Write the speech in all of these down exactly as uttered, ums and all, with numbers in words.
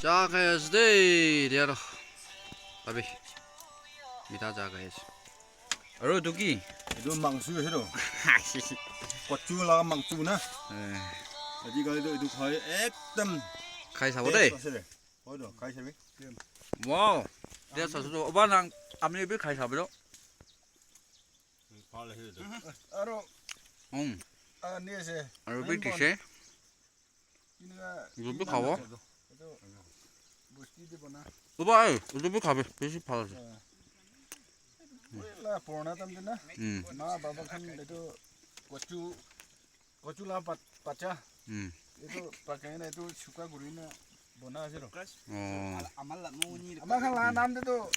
Cha khai ase de, dia ro. Abi. Mita cha khai ase. Aro etu ki? Etu mangsu ase ro. Kochu laga mangsu na. Eh. Aji kali to etu khai ekdam khai sabo de. Taste ase de. Hoi to, khai sabi. Wow. Dia sasu to. Oba nang, ami bi khai sabo do. Bhal ase etu. Aro, hmm, ah, ni ase. Aro bi thise. Etu bi khabo. Etu bosti te bana. Oba, eh, etu bi khabi. Bishi bhal ase. Poila purana time te na. Hmm. Ma baba khan etu kochu, kochu la pat-, pacha. Hmm. Etu pakai na etu suka kuri na bona ase ro. Oh. Ama la mo ni. Ama khan la nam te to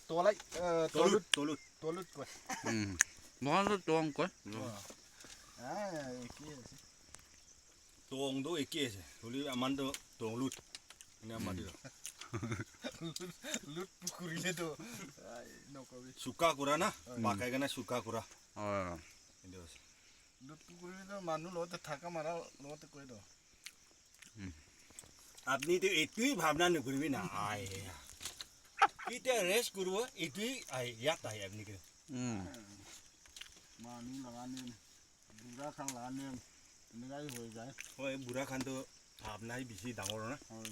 tolai, eh, tolut, tolut, tolut koi. Hmm. Mohan to tong koi. Ah, eki ase. Tong do eki ase. Holi aman to tong lut. Ina mati do. Lut pukuri le to. Ai, no kobi. Suka kura na? Pakai kana suka kura. Oh. Etu ase. Lut pukuri to manu logote thaka mara logote koi do. Apni to etui bhabna nokuribi na. Ai. Ketia rest kuribo, etui ai, yat ai apni ke. Hmm. Manu lagane, bura khan lagane, eneka hi hoi jai. Hoi, bura khan to bhabna hi bishi dangor na. Hoi.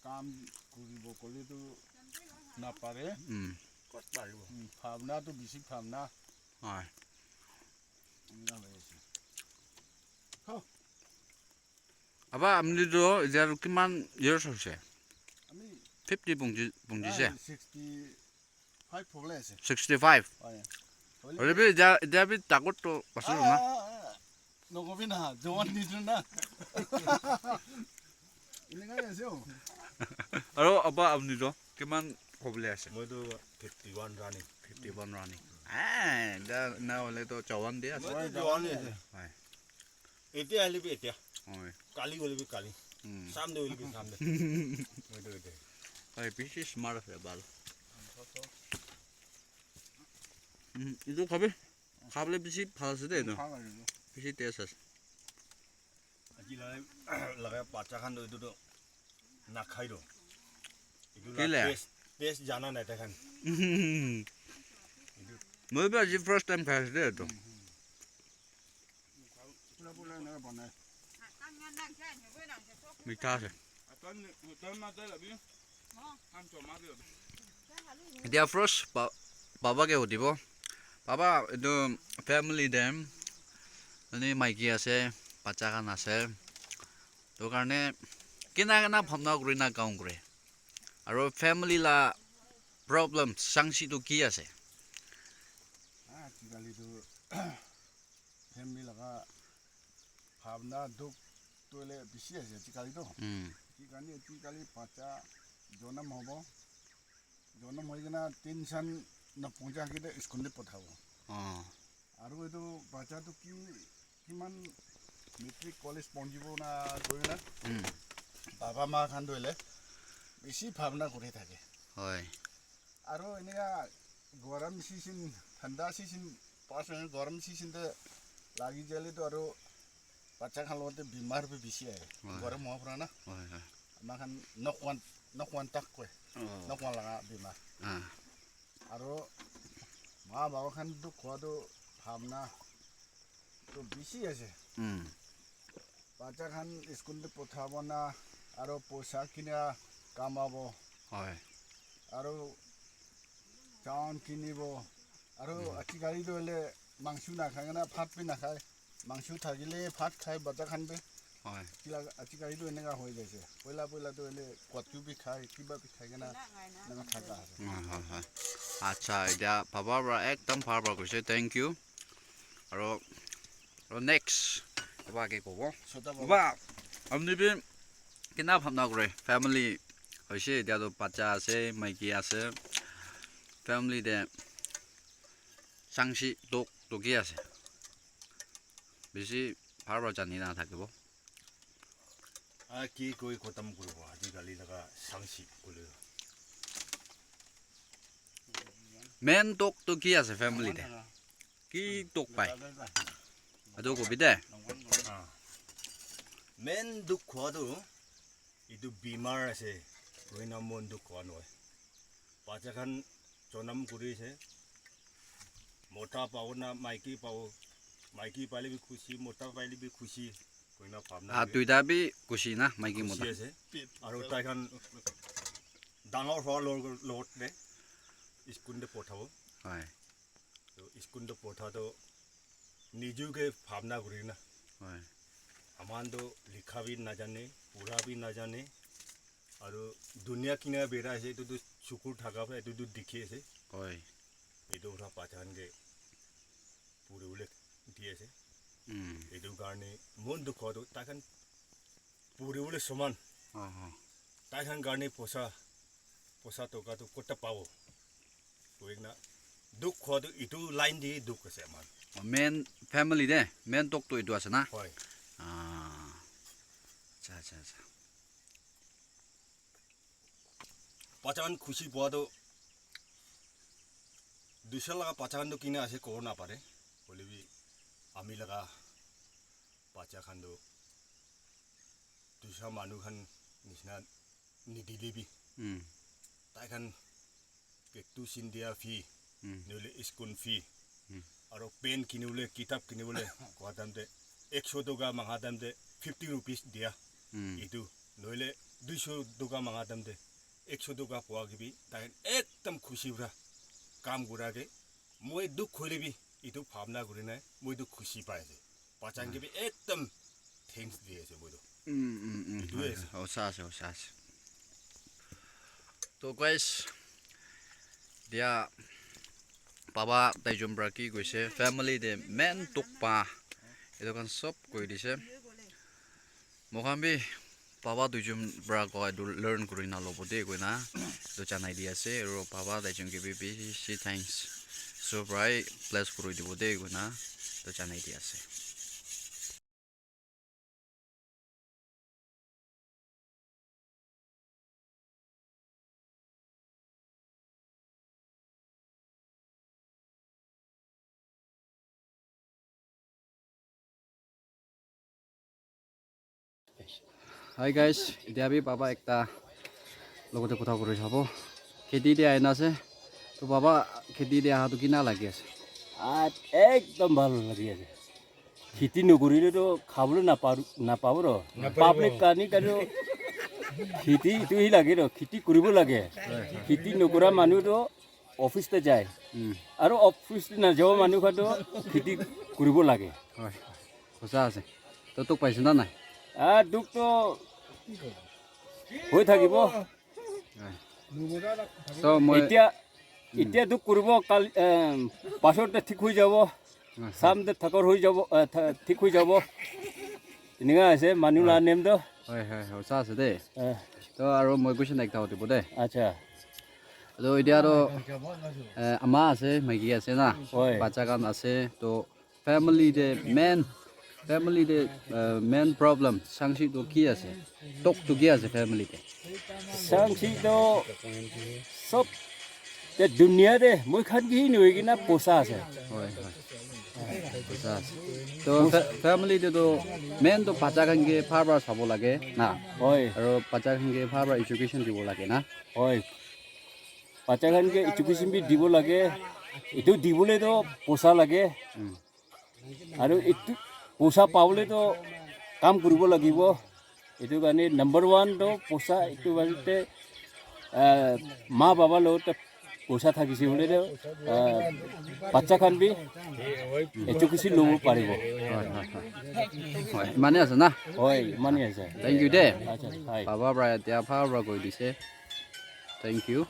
Kam kuribo kole to napare. Hmm. Kot paribo. Hmm, bhabna to bishi bhabna. Hoi. Eneka hoi ase. Hao. Aba, apni to etiya kiman years hoise? Ami fifty pungji, pungji se? Sixty five hobole ase. Sixty five? Hoi. Hoile bi etiya, etiya bi takot to ase na? Ah, ah, ah. Nokobi na, jowan nitu na. Eneka ase o. Aro aba, apni to kiman hobole ase? Moi to fifty one running. Fifty one running. Ah, da na hole to jowan de ase. Moi to jowan ase. Hoi. Etiya hoile bi etiya. Hoi. Kali hoile bi kali. Hmm. Someday hoile bi someday. Moi to etiya. Hoi, bishi smart ase bhal. Hmm, etu khabi? Khabole bishi bhal ase de etu. Bhal ase etu. Bishi taste ase. Aji laga, laga bacha khan to etu to nakhai do. Etu la kile? Taste, taste jana nai tai khan. Moi bi aji first time khai ase de etu. Mitha ase. Etiya first ba-, baba ke hudibo. Baba, etu family te mane maiki ase, bacha khan ase. Etu karne kina kina bhabna kuri na kam kure. Aro family la problem, sangsi tu ki ase? Ah, ajikali tu family laga bhabna dukh tu hoile bishi ase ajikali tu. Hmm. Ki karne ajikali bacha jonam hobo. Jonam hoi kena tin san na pungja kite school te pothabo. Oh. Aru etu bacha tu ki, kiman matric college pongjibo na koi kena. Hmm. Baba ma khan tu hoile bishi bhabna kuri thake. Hoi. Aru eneka garam season, thanda season, pass hoina garam season te lagi jale to aru bacha khan logote bimar bi bishi ahe. Hoi. Garam hoa pora na. Hoi, hoi. Ama khan nokwan, nokwan tak koi. Oh. Nokwan laga bimar. Ah. Aru ma baba khan tu khua tu bhabna to bishi ase. Hmm. Bacha khan school te pothabo na, aro poisa kina kamabo. Hoi. Aro chawan kinibo. Aro, hmm, ajikali to hoile mangso nakhai na, bhat bi nakhai. Mangso thakile bhat khai bacha khan bi. Hoi. Kila, ajikali to eneka hoi jaise. Poila, poila to hoile kochu bi khai, kiba bi khai kena eneka thaka ase. Hoi, hoi, hoi. Acha, etiya baba pora ekdam bhal pora koise. Thank you. Aro, aro next, baba ke kobo. Chota baba. Baba, apni bi kina bhabna kore, family hoise, etiya to bacha ase, maiki ase, family te sangsi dukh to ki ase? Bishi bhal pora jani na thakibo. Ah, ki koi khotom kuribo, ajikali laga sangsi kule. Main dukh to ki ase family te? Ki dukh pai? Ado kobi de. Ah. Main dukh hua tu, Etu bimar ase, koina mon dukh koa nohoi. Bacha khan jonam kuri ase, mota pabo na maiki pabo, maiki paile bi khushi, mota paile bi khushi, koina bhabna Ah, kuri duita bi khushi na, maiki mota. Khushi ase. Aru tai khan dangor hoa log-, logot te school te pothabo. Hoi. To school to potha to niju ke bhabna kuri na. Hoi. Aman to likha bi najane, pura bi najane. Aru dunia kina bera ase, etu tu sukur thaka pa, etu tu dikhi ase. Hoi. Etu pura bacha khan ke puri bole di ase. Mm. Etu karne mon dukh hoa to tai khan puri bole saman. Hoi, hoi. Tai khan karne poisa, poisa toka to kota pabo. Koina dukh hoa to etu line di dukh ase aman. Oh, main family de, main tok to etu ase na? Hoi. Ah. Acha, acha, acha. Bacha khan khushi poa to, dusra laga bacha khan to kina ase kobo na pare. Hoile bi ami laga bacha khan to dusra manu khan nisna nidile bi. Hmm. Tai khan ke tuition dia fee, Hmm. nohole school fee, Hmm. aro pen kinibole, kitab kinibole koa time te, ekso toka manga time te fifty rupees dia. Hmm. Etu, nohole duiso toka manga time te, ekso toka poa ke bi, tai ekdam khushi pura kam kura ke, moi dukh hoile bi, etu bhabna kuri nai, moi etu khushi pai ase. Bacha khan ke bi ekdam thanks di ase moi tu. Mm, mm, mm, Etu hoi, ase. Hoi, hosa ase, hosa ase. To guys, dia baba tai jun pra ki koise, family de main tok pa, etu khan sob koi dise. Moi khan bi baba duijun pra koa etu learn kurina lobo de koina etu janai di ase, aro baba taijun ke bi bishi thanks, so prai bless kuri dibo de koina etu janai di ase. Hi guys, etia bi baba ekta logote kotha kuri sabo. Kheti te aina ase. To baba, kheti te aha to kina lagi ase? Ah, ekdom bhal lagi ase. Kheti nokurile to khabole napa-, napabo ro. Public karni ka to kheti tu hi lage ro, kheti kuribo lage. Kheti nokura manu to office te jai. Hmm. Aro office te najua manu khan to kheti kuribo lage. Hoi. Hosa ase. To dukh paise na nai? Ah, dukh to hoi thakibo. Hoi. To moi Etia, etia dukh kuribo, kal, em, pasor te thik hoi jabo. Hoi, hoi. Sam te thakor hoi jabo, eh, tha-, thik hoi jabo. Eninga ase, manu la Hoi. nem to. Hoi, hoi, hosa ase de. Eh. To aro moi question ekta hutibo de. Acha. To etia to, eh, ama ase, maiki ase na? Hoi. Bacha khan ase, to family te main, family te, eh, main problem, sangsi to ki ase? Tok to ki ase family te? Sangsi to sob te dunia te moi khan ki hi nohoi kina poisa ase. Hoi, hoi. Poisa ase. To fa-, family te to main to bacha khan ke bhal bhal sabo lage na? Hoi. Aro bacha khan ke bhal bhal education dibo lage na? Hoi. Bacha khan ke education bi dibo lage. Etu dibole to poisa lage. Hmm. Aru etu poisa pabole to kam kuribo lagibo. Etu karne number one to poisa, etu karne, ah, ma baba logot to poisa thakise bole to, ah, bacha khan bi education lobo paribo. Hoi, hoi, hoi. Hoi, imane ase na? Hoi, imane ase. Thank you de. Acha, hoi. Baba pra etia bhal pra koi dise. Thank you.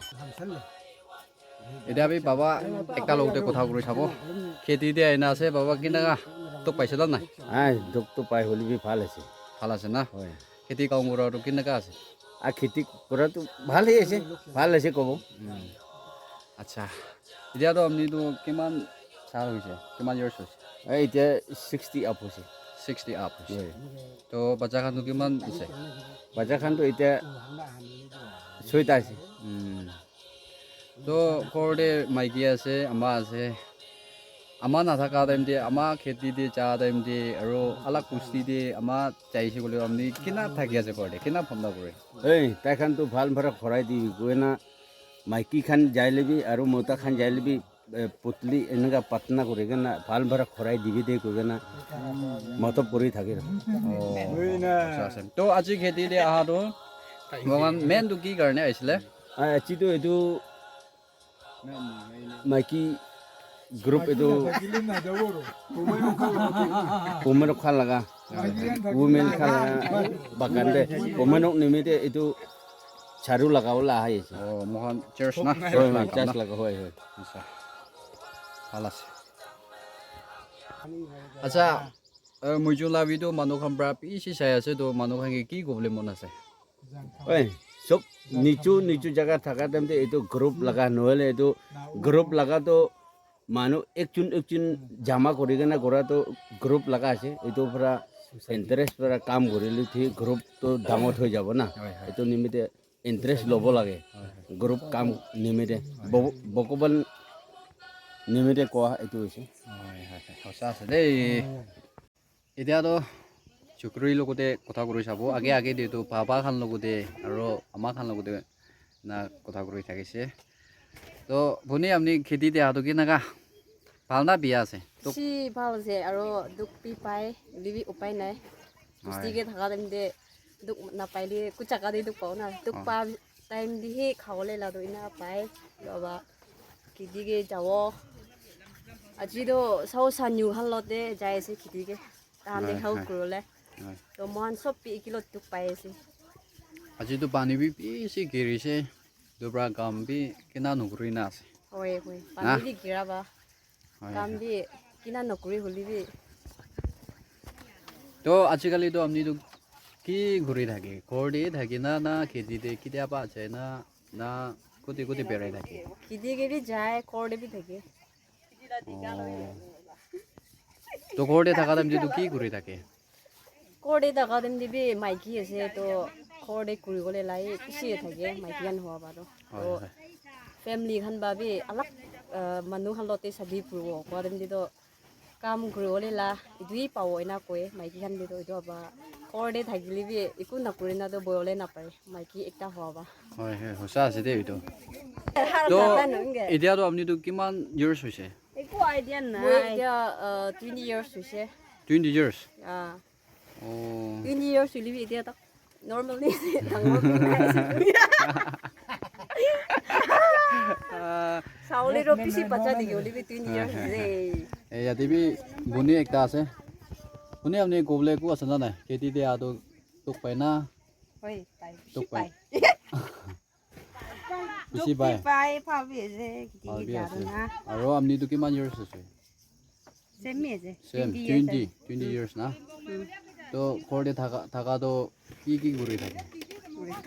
Etia bi baba ekta logote kotha kuri sabo. Kheti te aina ase, baba kinaka dukh paise na nai? Ai, dukh to pai hole bi bhal ase. Bhal ase na? Hoi. Kheti kaam kura tu kinaka ase? A kheti kura tu bhal hi ase, bhal ase kobo. Hmm. Acha. Etia to apni tu kiman sal hoise? Kiman years hoise? Ai, etia sixty up hoise. Sixty up hoise. Hoi. To bacha khan tu kiman ase? Bacha khan tu etia soita ase. Hmm. To ghor te maiki ase, ama ase. Ama nathaka time te, ama kheti te ja time te, aro alag bosti te ama jaise koile amni kina thaki ase ghor te, kina bhanda kore? Ei, tai khan tu bhal bhara khorai di koi na, maiki khan jai le bi, aro mota khan jai le bi, eh, putli eneka patna kuri kena bhal bhara khorai dibi de koi kena matlab kuri thake. Oh, acha, acha. To aji kheti te aha to, mohan main to ki karne aisile? Ah, aji to etu maiki group etu women khan laga, women khan laga bagan de, women ok nimite etu charu laga wala ahi ase. Oh, mohan church na? Hoi, hoi, church laga, hoi, hoi. Acha. Bhal ase. Acha, eh, moi jun la video manu khan pra bishi sai ase, to manu khan ke ki kobole mon ase? Oi, sob nichu nichu jaga thaka time te etu group laga nohoile etu group laga to manu ekjun ekjun jama kuri kena kora to group laga ase. Etu pura interest pura kam kurile thi group to dangor hoi jabo na. Hoi, hoi. Etu nimite interest lobo lage. Hoi, hoi. Group kam nimite. Bo-, Bhagwan nimite koa etu hoise. Hoi, hoi, hoi. Hosa ase dei. Etia toh chukri logote kotha kuri sabo. Age age te toh baba khan logote aro ama khan logote na kotha kuri thakise. Toh bhoni, apni kheti te aha toh kinaka? Bhal na biya ase? Toh bishi bhal ase, aro dukh bi pai, hoilebi upai nai. Bosti ke thaka time te dukh napaile, kuch jaga te dukh pao na. Dukh pa time te he khawole la toh ena pai. Toh ba kheti ke jabo. Aji toh sao sanyu khan lote jai ase kheti ke. Tahan te help kuribole. Hoi. Toh mohan sob bi ekilot dukh pai ase. Aji toh pani bi bishi girise. Etu pra kam bi kina nokuri na ase. Hoi, hoi. Na? Pani bi gira ba. Hoi, kam hoi. Bi kina nokuri hoile bi. Toh ajikali toh apni toh ki kuri thake? Ghor te thake na, na kheti te ketia ba jai na, na kote kote berai thake? Kheti ke bi jai, ghor te bi thake. Oh. Toh ghor te thaka time te toh ki kuri thake? Ghor te thaka time te bi maiki ase toh ghor te kuri bole la bishi thake, maiki khan hoa ba toh. Hoi, toh hoi. Family khan ba bi alag, ah, manu khan lote shadi kuribo koa time te toh kam kuri bole la etu hi pabo ena koi, maiki khan te toh etu ba ghor te thakile bi eku nakuri na toh bohi bole napare, maiki ekta hoa ba. Hoi, hoi, hosa ase de etu. Har toh jata nonge. Etia toh apni toh kiman years hoise? Eku idea nai. Moi etia, ah, twenty years hoise. Twenty years? Ah. Oh. Twenty years hoile bi etia tak normal ni dangor kuri na ase. Ah. Saole ro bishi bacha dikhi hoile bi twenty years hoise. Eh, yate bi bhoni ekta ase. Bhoni, apni kobole eku ase na nai? Kheti te aha toh dukh pai na? Hoi, pai. Dukh pai. Bishi pai. Bishi pai. Pai, bhal bi ase, kheti bhal bi ase. Aro apni toh kiman years ase? Same hi ase. Same, twenty years twenty, ase. Twenty years na? Hmm. Toh ghor te thaka, thaka toh ki ki kuri thake?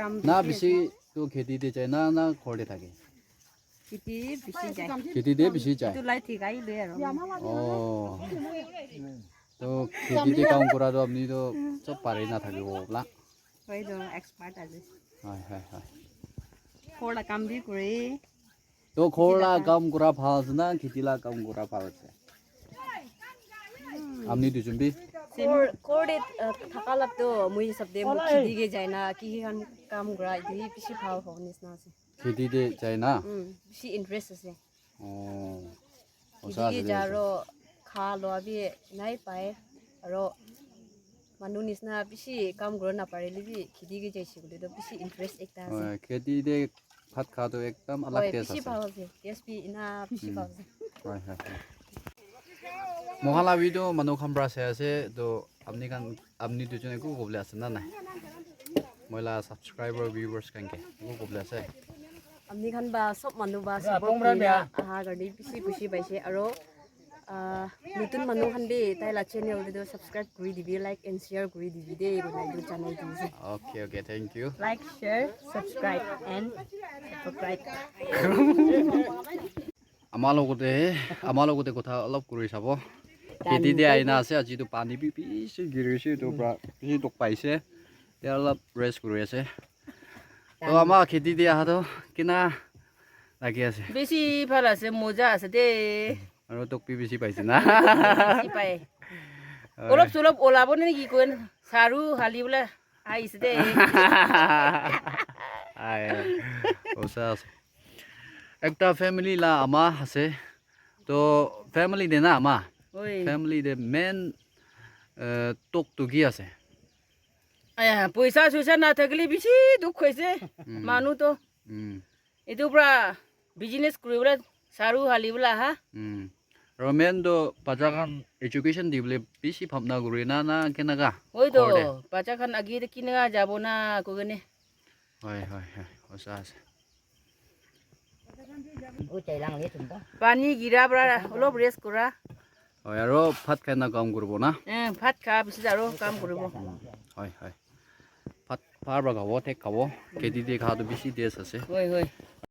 Kam na bishi ase. Bishi toh kheti te jai na, na ghor te thake? Kheti bishi jai. Kheti te bishi jai. Etu lai thikai lui aro. Oh. Toh kheti te kam kura toh apni toh sob pari na thakibo la. Hoi toh, expert ase. Hoi, hoi, hoi. Ghor la kam bi kure. Toh ghor la kam kura bhal ase na, kheti la kam kura bhal ase? Hmm. Apni duijun bi? Ghor, ghor te, uh, thaka la toh moi hisab te moi kheti ke jai na, ki ki khan kam kura, etu hi bishi bhal hobo nisna ase. Kheti te jai na? Hmm, bishi interest ase. Oh. Kheti ke ja aro kha lua bi nai pai. Aro manu nisna bishi kam kura na parile bi kheti ke jaise koile toh bishi interest ekta ase. Hoi, kheti te bhat kha toh ekdam alag taste ase. Hoi, bishi bhal ase. Taste bi ena bishi bhal ase. Hoi, hoi, hoi. Moikhan la video manu khan pra sai ase, toh apni khan, apni duijun eku kobole ase na nai? Moi la subscriber, viewers khan ke eku kobole ase? Apni khan ba sob manu ba support kurina aha karne bishi khushi paise. Aro, ah, notun manu khan bi tai la channel te toh subscribe kuri dibi, like and share kuri dibi de, koina etu janai di ase. Okay, okay, thank you. Like, share, subscribe and subscribe. Ama logote, ama logote kotha olop kuri sabo. Kheti te ahina ase, aji toh pani bi bishi girise, etu pra bishi dukh paise. Te olop rest kuri ase. Toh ama kheti te aha toh kina lagi ase? Bishi bhal ase, moja ase de. Aro tok pi bisi paise na? Bisi pai. Oi. Olop solop olabo ne ki koen saru hali bole ahise de. Ai, osa ase. Ekta family la ama ase. To family de na ama. Oi. Family de main, eh, tok to ki ase? Aya, poisa soisa na thakile bisi dukh hoise. Mm. Manu to. Mm. Etu pra business kuri bole saru hali bole aha. Mm. Aro main to bacha khan education di bole bisi bhabna kuri na, na kenaka? Hoi to, ghor te? Bacha khan age te kinaka jabo na koi kene. Hoi, hoi, hoi. Osa ase. Pani gira pra olop rest kura. Hoi, aro bhat khai na kam kuribo na? Eh, bhat kha, bisi aro kam kuribo. Hoi, hoi. Bhat par pra khabo, thik khabo. Kheti te kha to bisi taste ase. Hoi, hoi.